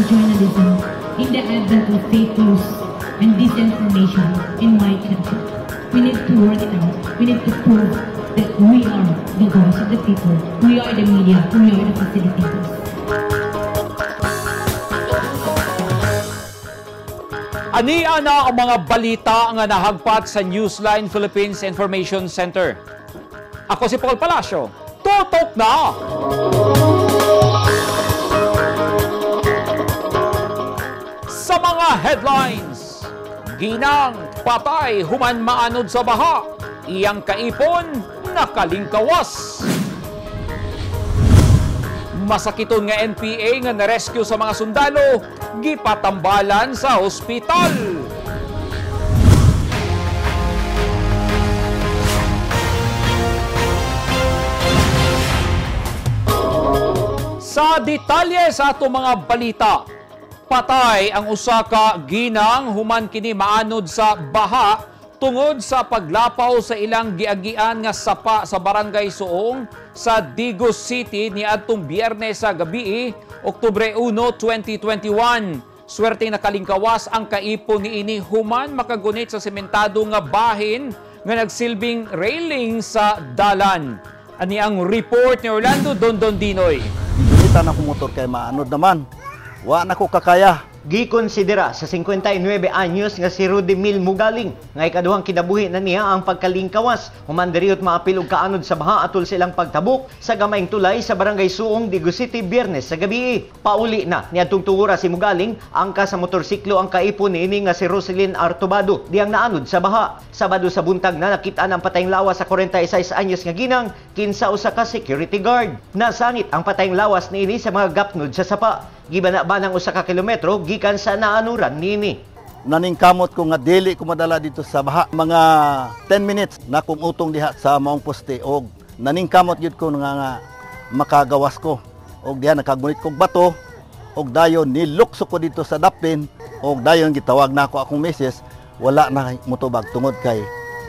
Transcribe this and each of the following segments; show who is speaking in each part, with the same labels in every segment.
Speaker 1: journalism in the advent of fake news and disinformation in my country. We need to work it out. We need to prove that we are the voice of the people. We are the media. We are the facilitators.
Speaker 2: Ania na ang mga balita nga nahagpat sa Newsline Philippines Information Center. Ako si Paul Palacio. Tutok na! Sa mga headlines, ginang patay human maanod sa baha, iyang kaipon nakalingkawas. Masakiton nga NPA nga narescue sa mga sundalo, gipatambalan sa ospital. Sa detalye sa atong mga balita, patay ang usa ka ginang human kini maanod sa baha tungod sa paglapaw sa ilang giagian nga sapa sa Barangay Suong sa Digos City niadtong Biyernes sa gabi, Oktubre 1, 2021. Swerte nakalingkawas ang kaipon niini human makagunit sa sementado nga bahin nga nagsilbing railing sa dalan. Ani ang report ni Orlando Dondon Dinoy.
Speaker 3: Gunitan ako motor kay maanod naman. Wa na ko kakaya.
Speaker 4: Gikonsidera sa 59 anyos nga si Rudy Mil Mugaling nga ikaduhang kinabuhi na niya ang pagkalingkawas human diriot maapil og kaanod sa baha atol sa ilang pagtabok sa gamayng tulay sa Barangay Suong, Digos City, Biyernes sa gabi. Pauli na niadtong tuura si Mugaling angka sa motorsiklo ang kaipon niini nga si Roselyn Artubado diyang naanod sa baha. Sabado sa buntag na nakit-an ang patayng lawas sa 46 anyos nga ginang kinsa usa ka security guard. Nasangit ang patayng lawas niini sa mga gapnod sa sapa. Gibana-banang usa ka kilometro gikan sa naanuran niini.
Speaker 3: Naningkamot ko nga dili ko madala dito sa baha. Mga 10 minutes na kong utong diha sa maong poste og naningkamot gyud ko nga makagawas ko. Og diha nakagunit kog bato og dayon nilukso ko dito sa dapin og dayon gitawag na ako akong misis, wala na motubag tungod kay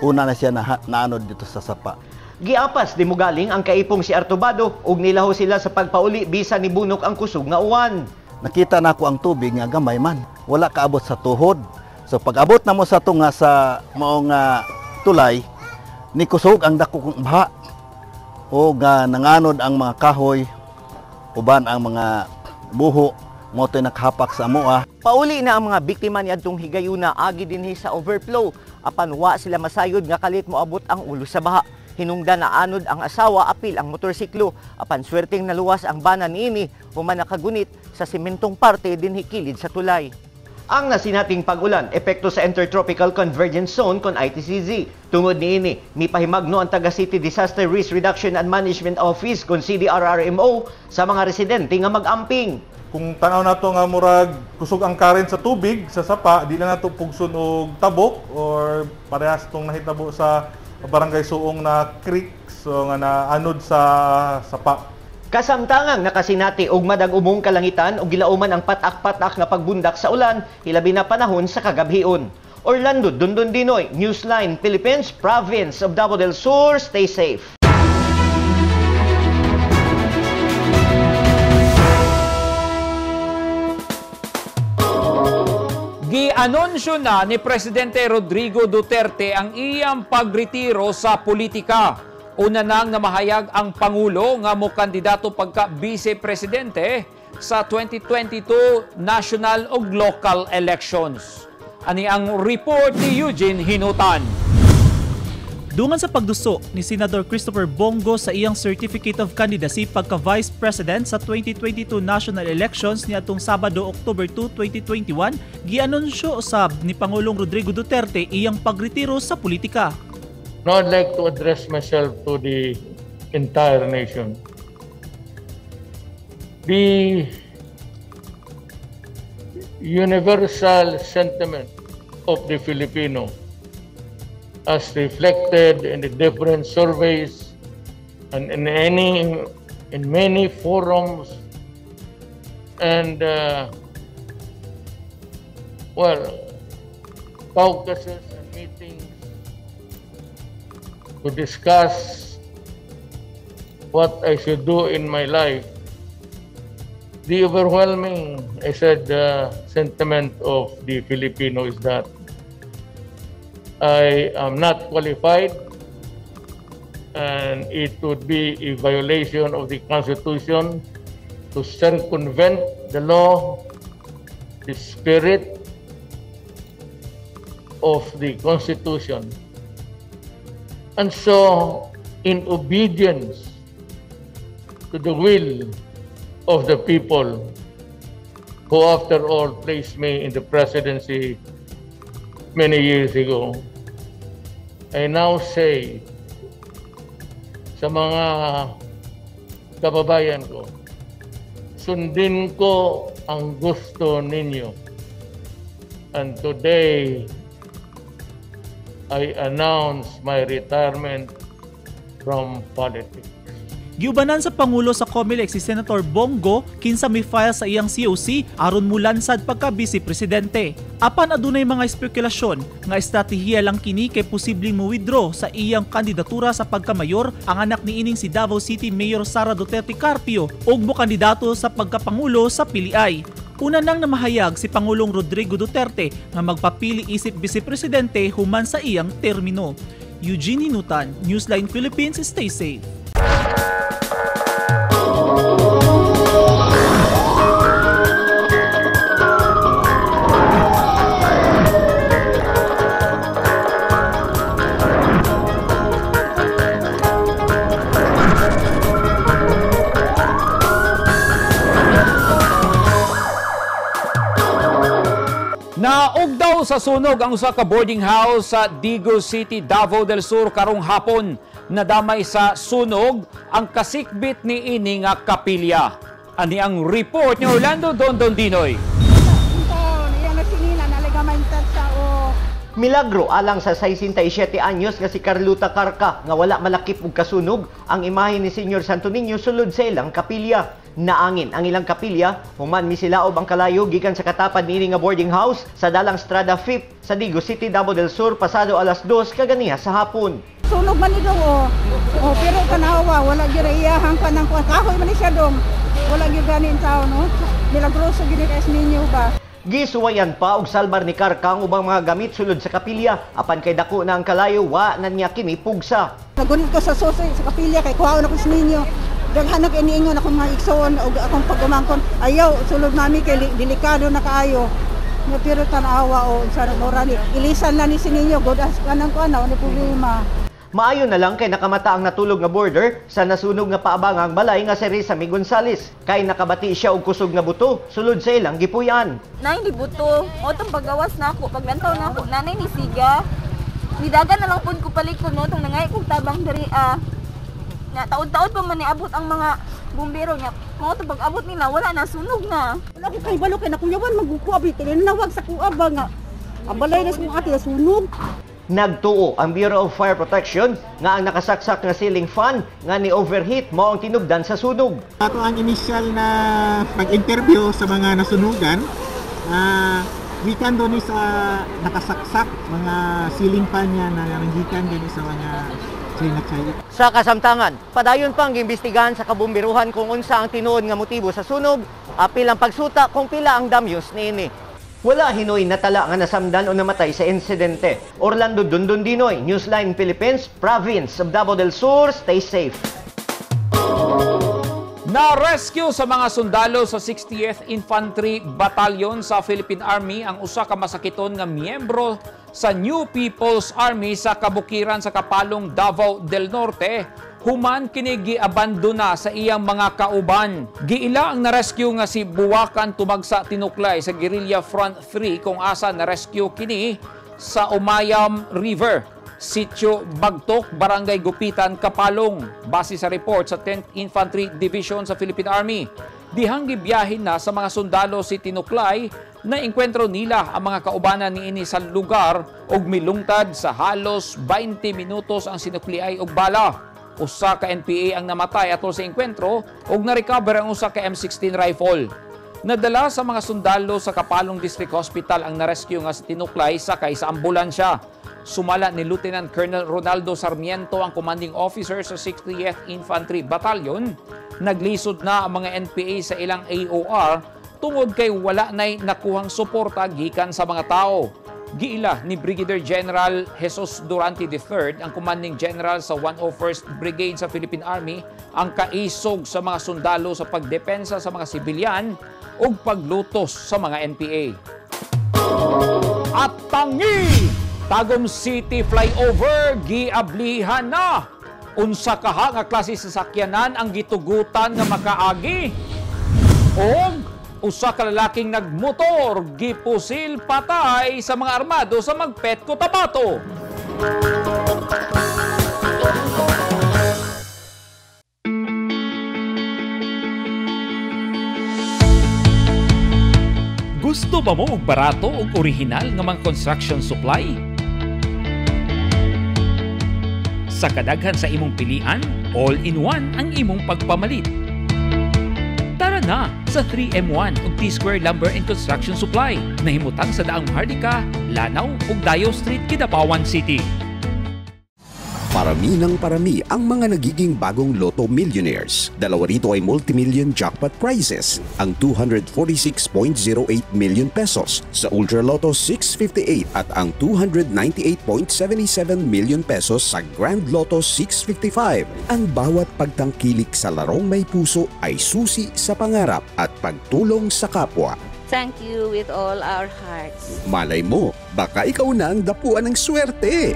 Speaker 3: una na siya naanod dito sa sapa.
Speaker 4: Giapas di Mugaling ang kaipong si Artubado ug nilaho sila sa pagpauli bisan nibunok ang kusog nga uwan.
Speaker 3: Nakita na ako ang tubig nga gamay man, wala kaabot sa tuhod. So pag-abot na mo sa tunga sa maong tulay, ni kusog ang dako kong baha. O nanganod ang mga kahoy, uban ang mga buho, mo to'y nakahapak sa amoa.
Speaker 4: Pauli na ang mga biktima niadtong higayuna agi dinhi sa overflow apan wa sila masayod nga kalit moabot ang ulo sa baha. Hinungdan na anod ang asawa apil ang motorsiklo apan swerteng naluwas ang bana niini human nakagunit sa simentong parte dinhi kilid sa tulay. Ang nasinating pag-ulan, epekto sa Intertropical Convergence Zone kon ITCZ. Tungod niini, mipahimagno ang Taga City Disaster Risk Reduction and Management Office kon CDRRMO sa mga residente nga mag-amping.
Speaker 5: Kung tanaw nato nga murag kusog ang current sa tubig sa sapa, di na nato pugson og tabok or parehas tong nahitabo sa Barangay Suong na creek, so nga naanod sa sapa.
Speaker 4: Kasamtangang nakasinati og madag-umong kalangitan ug gilauman ang patak-patak nga pagbundak sa ulan hilabi na panahon sa kagabhion. Orlando Dondon Dinoy, Newsline Philippines, Province of Davao del Sur. Stay safe.
Speaker 2: Gianunsyo na ni Presidente Rodrigo Duterte ang iyang pagretiro sa politika. Una nang namahayag ang Pangulo nga mo kandidato pagka vice-presidente sa 2022 national ug local elections. Ani ang report ni Eugene Hinutan.
Speaker 6: Dungan sa pagduso ni Senador Christopher Bongo sa iyang Certificate of Candidacy pagka-Vice President sa 2022 national elections niadtong Sabado, October 2, 2021, gianunsyo usab ni Pangulong Rodrigo Duterte iyang pagretiro sa politika.
Speaker 7: Now I'd like to address myself to the entire nation. The universal sentiment of the Filipino as reflected in the different surveys and in many forums and caucuses and meetings to discuss what I should do in my life. The overwhelming, I said, sentiment of the Filipino is that I am not qualified and it would be a violation of the Constitution to circumvent the law, the spirit of the Constitution. And so, in obedience to the will of the people, who after all placed me in the presidency many years ago, I now say sa mga kababayan ko, sundin ko ang gusto ninyo. And today, I announce my retirement from politics.
Speaker 6: Giubanan sa Pangulo sa COMELEC si Senator Bong Go kinsa mi-file sa iyang COC aron mulansad pagka Vice Presidente. Apan adunay mga espekulasyon nga estratehiya lang kini kay posibleng mo-withdraw sa iyang kandidatura sa pagkamayor ang anak niining si Davao City Mayor Sara Duterte Carpio ug mo kandidato sa pagkapangulo sa PLI. Una nang namahayag si Pangulong Rodrigo Duterte nga magpapili isip Vice Presidente human sa iyang termino. Eugene Hinutan, Newsline Philippines, stay safe.
Speaker 2: Naugdaw sa sunog ang usa ka boarding house sa Digos City, Davao del Sur karong hapon. Nadamay sa sunog ang kasikbit ni ini nga kapilya. Ani ang report ni Orlando Dondon Dinoy.
Speaker 4: Milagro alang sa 67 anyos nga si Carluta Carca nga wala malakip og kasunog ang imahe ni Senyor Santo Niño sulod sa ilang kapilya. Naangin ang ilang kapilya, human misilaob ang kalayo gikan sa katapad niini nga boarding house sa Dalang Strada 5 sa Digos City, Davao del Sur pasado alas 2 kaganiha sa hapon.
Speaker 8: Sunog man ni dong oh, pero kanawa wala gyud iyahang kanang kahoy man ni siya dong. Wala gyud gani in taon no. Milagroso gyud ni Niño ba.
Speaker 4: Gisuwayan pa og salbar ni Carca ang ubang mga gamit sulod sa kapilya apan kay dako na ang kalayo wa na niya kini pugsa.
Speaker 8: Nagunit ko sa susi sa kapilya kay kuhaon ako sa ninyo. Daghan na iniingon akong mga igsoon og akong pag-umangkon. Ayaw sulod mami kay delikado na kaayo. Nga pero tan-awa o sa mura ni ilisan na ni si ninyo good as kanang kuan na ni problema.
Speaker 4: Maayo na lang kay nakamata ang natulog nga border sa nasunog nga paabangang balay nga si Risa Mi Gonzales. Kay nakabati siya og kusog nga buto sulod sa ilang gipuy-an.
Speaker 9: Nay ni buto, otong pagawas na ako, paglantaw na ako, nanay ni siga. Nidagan na lang pud ko palikod no, tong nangay kog tabang diri ah. Na taod-taod pa man niabot ang mga bumbero niya. Mao to pag-abot nila wala na, sunog na.
Speaker 8: Wala ko kay balo kay nakuyawan magkuha bi tinawag sa kuha ba nga. Ang balay na sa mga ate sunog.
Speaker 4: Nagtuo ang Bureau of Fire Protection nga ang nakasaksak nga ceiling fan nga ni overheat mao ang tinubdan sa sunog.
Speaker 10: Ato ang initial na pag-interview sa mga nasunugan, gikan doon sa nakasaksak mga ceiling fan niya na gikan din sa mga China.
Speaker 4: Sa kasamtangan, padayon pang giimbestigahan sa kabumbiruhan kung unsa ang tinuod nga motibo sa sunog, apil ang pagsuta kung pila ang damyos niini. Wala hinoy natala nga nasamdan o namatay sa insidente. Orlando Dondon Dinoy, Newsline Philippines, Province of Davao del Sur, stay safe.
Speaker 2: Na-rescue sa mga sundalo sa 60th Infantry Battalion sa Philippine Army ang usa ka masakiton nga miyembro sa New People's Army sa kabukiran sa Kapalong, Davao del Norte, human kini giabandona sa iyang mga kauban. Giila ang na-rescue nga si Buwakan Tumagsa Tinuklay sa Guerrilla Front 3 kung asa na-rescue kini sa Umayam River, Sitio Bagtok, Barangay Gupitan, Kapalong. Base sa report sa 10th Infantry Division sa Philippine Army, dihang gibiyahin na sa mga sundalo si Tinuklay na engkwentro nila ang mga kaubanan niini sa lugar og milungtad sa halos 20 minutos ang sinukliay og bala. Usa ka NPA ang namatay atol sa engkwentro ug na-recover ang usa ka M16 rifle. Nadala sa mga sundalo sa Kapalong District Hospital ang na-rescue nga si Tinuklay sakay sa ambulansya. Sumala ni Lieutenant Colonel Ronaldo Sarmiento, ang commanding officer sa 60th Infantry Battalion, naglisod na ang mga NPA sa ilang AOR tungod kay wala na'y nakuhang suporta gikan sa mga tao. Giila ni Brigadier General Jesus Durante III, ang commanding general sa 101st Brigade sa Philippine Army, ang kaisog sa mga sundalo sa pagdepensa sa mga sibilyan ug paglutos sa mga NPA. At tangi! Tagum City Flyover giablihan na. Unsa kaha nga klase sa sakyanan ang gitugutan nga makaagi? Og usa ka lalaking nagmotor gipusil patay sa mga armado sa Magpet, Cotabato. Gusto ba mo og barato ug orihinal nga mga construction supply? Sa kadaghan sa imong pilian, all-in-one ang imong pagpamalit. Tara na sa 3M1 ug T-Square Lumber and Construction Supply. Nahimutang sa Daang Maharlika, Lanao ug Dayo Street, Kidapawan City.
Speaker 11: Parami ng parami ang mga nagiging bagong Lotto millionaires. Dalawa rito ay multi-million jackpot prizes, ang 246.08 million pesos sa Ultra Lotto 658 at ang 298.77 million pesos sa Grand Lotto 655. Ang bawat pagtangkilik sa larong may puso ay susi sa pangarap at pagtulong sa kapwa.
Speaker 12: Thank you with all our hearts.
Speaker 11: Malay mo, baka ikaw na ang dapuan ng swerte.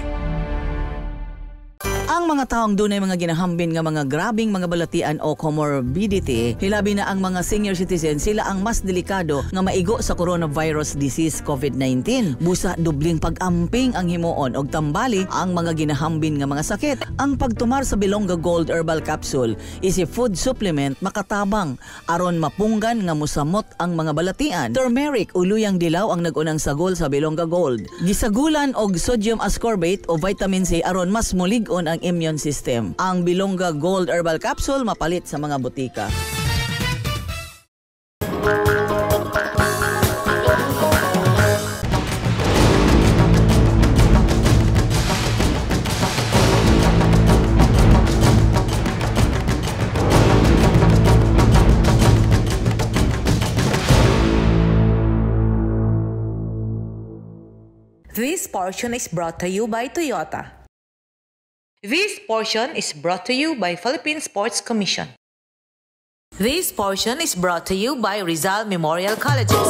Speaker 13: Ang mga taong dunay mga ginahambin nga mga grabing mga balatian o comorbidity, hilabi na ang mga senior citizen, sila ang mas delikado nga maigo sa coronavirus disease COVID-19. Busa dubling pag-amping ang himuon og tambali ang mga ginahambin nga mga sakit. Ang pagtumar sa Bilongga Gold Herbal Capsule is a food supplement makatabang aron mapunggan nga musamot ang mga balatian. Turmeric o luyang dilaw ang nag-unang sagol sa Bilongga Gold. Gisagulan og sodium ascorbate o vitamin C aron mas mulig-on ang immune system. Ang Bilongga Gold Herbal Capsule mapalit sa mga butika.
Speaker 14: This portion is brought to you by Toyota. This portion is brought to you by Philippine Sports Commission. This portion is brought to you by Rizal Memorial Colleges.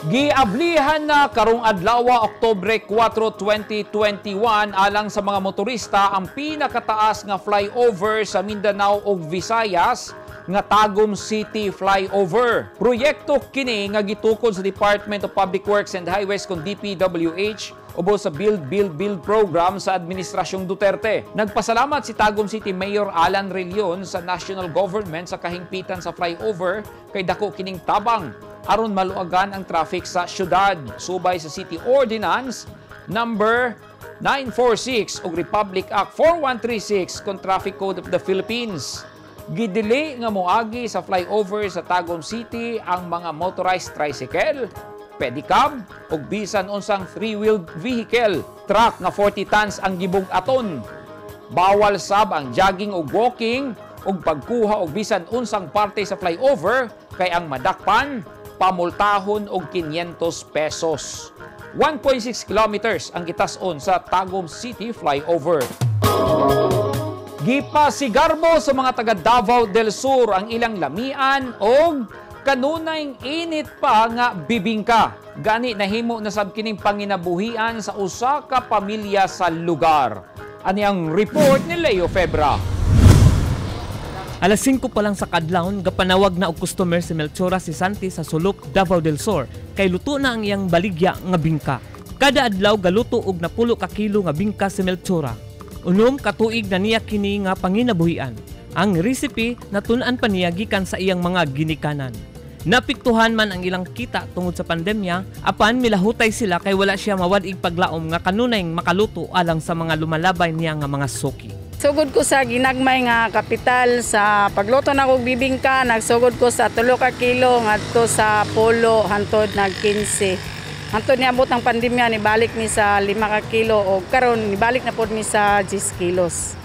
Speaker 2: Giablihan na karong adlaw, Oktubre 4, 2021 alang sa mga motorista ang pinakataas nga flyover sa Mindanao ug Visayas nga Tagum City Flyover. Proyekto kini nga gitukod sa Department of Public Works and Highways kon DPWH ubos sa Build, Build, Build program sa Administrasyong Duterte. Nagpasalamat si Tagum City Mayor Alan Relion sa national government sa kahingpitan sa flyover kay dako kining tabang aron maluagan ang traffic sa syudad. Subay sa City Ordinance number 946 ug Republic Act 4136 kon Traffic Code of the Philippines. Gidili nga moagi sa flyover sa Tagum City ang mga motorized tricycle, pedicab ug bisan unsang three-wheeled vehicle. Truck nga 40 tons ang gibug-aton. Bawal sab ang jogging ug walking ug pagkuha og bisan unsang parte sa flyover kay ang madakpan pamultahon og 500 pesos. 1.6 kilometers ang gitas-on sa Tagum City Flyover. Gipasigarbo sa mga taga Davao del Sur ang ilang lamian og kanunay init pa nga bibingka. Gani nahimo na sab kining panginabuhian sa usa ka pamilya sa lugar. Ani ang report ni Leo Febra.
Speaker 15: Alas 5 pa lang sa kadlawon, gapanawag na og customer si Melchora Sisanti sa Sulok, Davao del Sur kay luto na ang iyang baligya nga bingka. Kada adlaw galuto og 10 ka kilo nga bingka si Melchora. Unom katuig na niya kini nga panginabuhian. Ang recipe natun-an pa niya gikan sa iyang mga ginikanan. Napiktuhan man ang ilang kita tungod sa pandemya, apan milahutay sila kay wala siya mawad-ig paglaom nga kanunay makaluto alang sa mga lumalabay niya nga mga suki.
Speaker 16: Sugod ko sa ginagmay nga kapital sa pagluto na kog bibingka, nagsugod ko sa 3 ka kilo ngadto sa polo hantod nag 15. Hantod niabot ang pandemya, nibalik mi sa 5 ka kilo o karon nibalik na pod mi sa 10 kilos.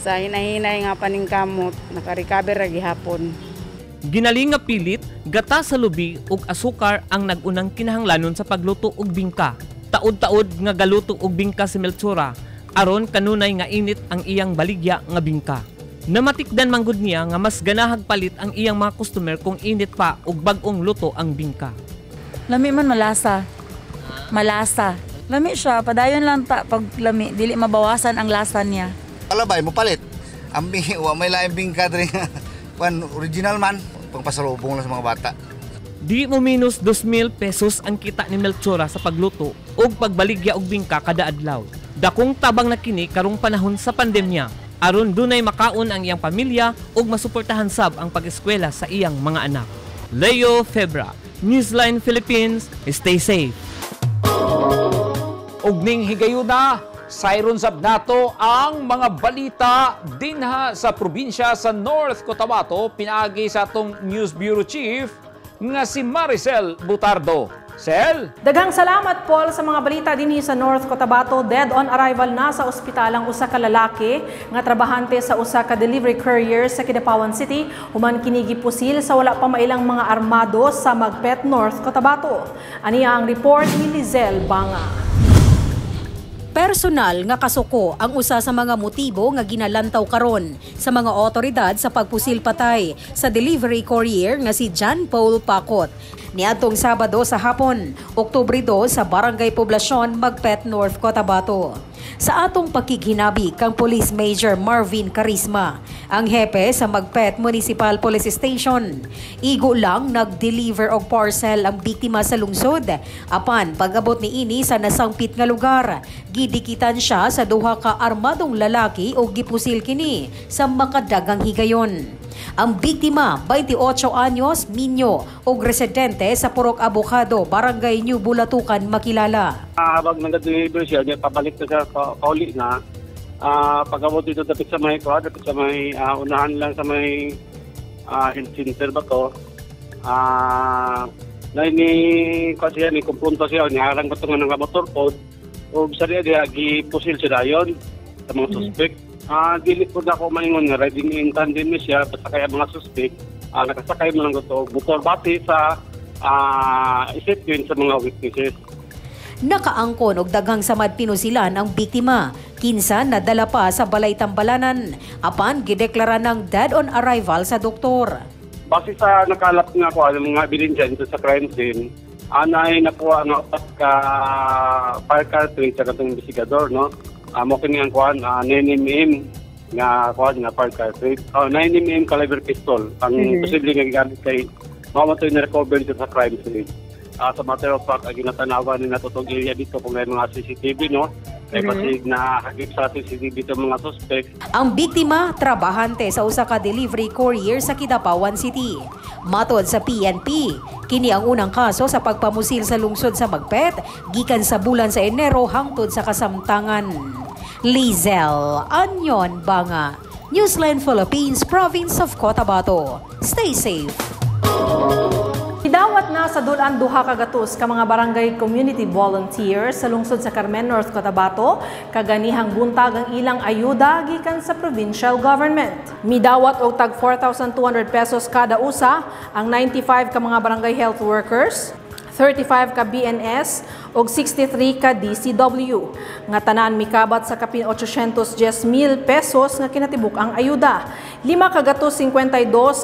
Speaker 16: Sa hinahinay nga paningkamot, naka-recover ra gihapon.
Speaker 15: Ginaling nga pilit, gata sa lubi ug asukar ang nagunang kinahanglanon sa pagluto og bingka. Taod-taod nga galuto og bingka si Melchora aron kanunay nga init ang iyang baligya nga bingka. Namatikdan manggod niya nga mas ganahag palit ang iyang mga customer kung init pa og bag-ong luto ang bingka.
Speaker 17: Lami man, malasa. Malasa. Lami siya, padayon lang ta pag lami, dili mabawasan ang lasa niya.
Speaker 18: Alabay mo palit. Ang wa may laing bingka diri. Kwan original man, pangpasalubong lang sa mga bata.
Speaker 15: Di mo minus 2,000 pesos ang kita ni Melchora sa pagluto ug pagbaligya og bingka kada adlaw. Dakong tabang na kini karong panahon sa pandemya aron dunay makaon ang iyang pamilya ug masuportahan sab ang pag-eskwela sa iyang mga anak. Leo Febra, Newsline Philippines, stay safe.
Speaker 2: Ug ning higayuna, sayron sab nato ang mga balita dinha sa probinsya sa North Cotabato pinaagi sa atong News Bureau Chief nga si Maricel Butardo. Sel?
Speaker 19: Daghang salamat, Paul, sa mga balita dinhi sa North Cotabato. Dead on arrival na sa ospital ang usa ka lalaki nga trabahante sa usa ka delivery courier sa Kidapawan City human kini gipusil sa wala pa mailang mga armado sa Magpet, North Cotabato. Aniya ang report ni Lizelle Banga.
Speaker 20: Personal nga kasuko ang usa sa mga motibo nga ginalantaw karon sa mga otoridad sa pagpusil patay sa delivery courier nga si John Paul Pacot niadtong Sabado sa hapon, Oktubre 2, sa Barangay Poblacion, Magpet, North Cotabato. Sa atong pakighinabi kang Police Major Marvin Carisma, ang hepe sa Magpet Municipal Police Station. Igo lang nag-deliver og parcel ang biktima sa lungsod. Apan pag-abot ni ini sa nasangpit nga lugar, gidikitan siya sa duha ka armadong lalaki og gipusil kini sa makadagang higayon. Ang biktima, 28 anyos, minyo og residente sa Purok Abokado, Barangay New Bulatukan, makilala.
Speaker 21: Habang nag-deliver siya, niya pabalik na siya kauli na. Pag-abot dito dapit sa may dapit sa may unahan lang sa may health center ba to. Na ni kasi ni kumpronto siya, niharang ko itong nga motor pod ug sa diha gipusil siya dayon sa mga suspect. Dili po na ako maingon nga riding in tandem siya basta kaya mga suspect nakasakay mo lang ito motor bati sa isip sa mga witnesses.
Speaker 20: Nakaangkon og daghang samad pinusilan ang biktima, kinsa nadala pa sa balay tambalanan apan gideklara ng dead on arrival sa doktor.
Speaker 21: Base sa nakalap nga ko ang mga ebidensya dito sa crime scene, anay nakuha nga upat ka fire cartridge sa katong investigador, no. Mo kini ang kuan 9mm nga kuan nga fire cartridge. 9mm caliber pistol ang posible nga gigamit kay mao man to'y na-recover dito sa crime scene. Sa matter of fact, ginatanawan ni nato tong area dito kung may mga CCTV, no. Kay basig na hagip sa CCTV dito mga suspect.
Speaker 20: Ang biktima, trabahante sa usa ka delivery courier sa Kidapawan City. Matod sa PNP, kini ang unang kaso sa pagpamusil sa lungsod sa Magpet gikan sa bulan sa Enero hangtod sa kasamtangan. Lizelle Anyon Banga, Newsline Philippines, Province of Cotabato. Stay safe.
Speaker 19: Idawat na sa dulan duha ka gatos ka mga barangay community volunteers sa lungsod sa Carmen, North Cotabato, kaganihang buntag ang ilang ayuda gikan sa provincial government. Midawat og tag 4,200 pesos kada usa ang 95 ka mga barangay health workers, 35 ka BNS ug 63 ka DCW. Nga tanan mikabat sa kapin 810,000 pesos nga kinatibuk ang ayuda. 552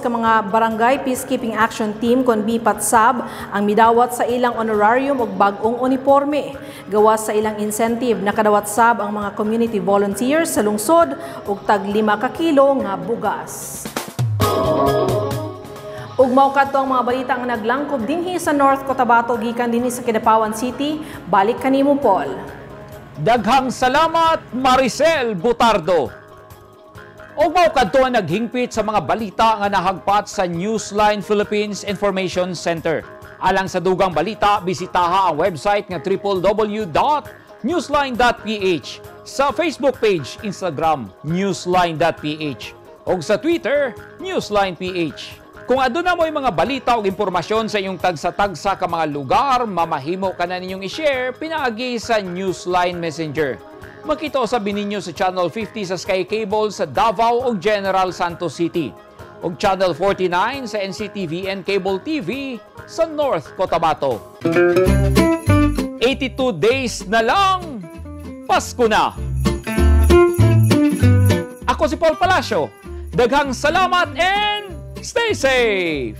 Speaker 19: ka mga barangay peacekeeping action team kon BPAT SAB ang midawat sa ilang honorarium ug bag-ong uniforme. Gawas sa ilang incentive, nakadawat sab ang mga community volunteers sa lungsod og tag 5 ka kilo nga bugas. Ug mao kadto ang mga balita nga naglangkob dinhi sa North Cotabato gikan dinhi sa Kidapawan City. Balik kanimo, Paul.
Speaker 2: Daghang salamat, Maricel Butardo. Ug mao kadto ang naghingpit sa mga balita nga nahagpat sa Newsline Philippines Information Center. Alang sa dugang balita, bisitaha ang website nga www.newsline.ph, sa Facebook page, Instagram, newsline.ph, ug sa Twitter, newsline.ph. Kung aduna mo'y mga balita o impormasyon sa inyong tagsa-tagsa ka mga lugar, mamahimo ka na ninyong i-share pinaagi sa Newsline Messenger. Makita usab ninyo sa Channel 50 sa Sky Cable sa Davao ug General Santos City ug Channel 49 sa NCTVN Cable TV sa North Cotabato. 82 days na lang, Pasko na! Ako si Paul Palacio. Daghang salamat and stay safe!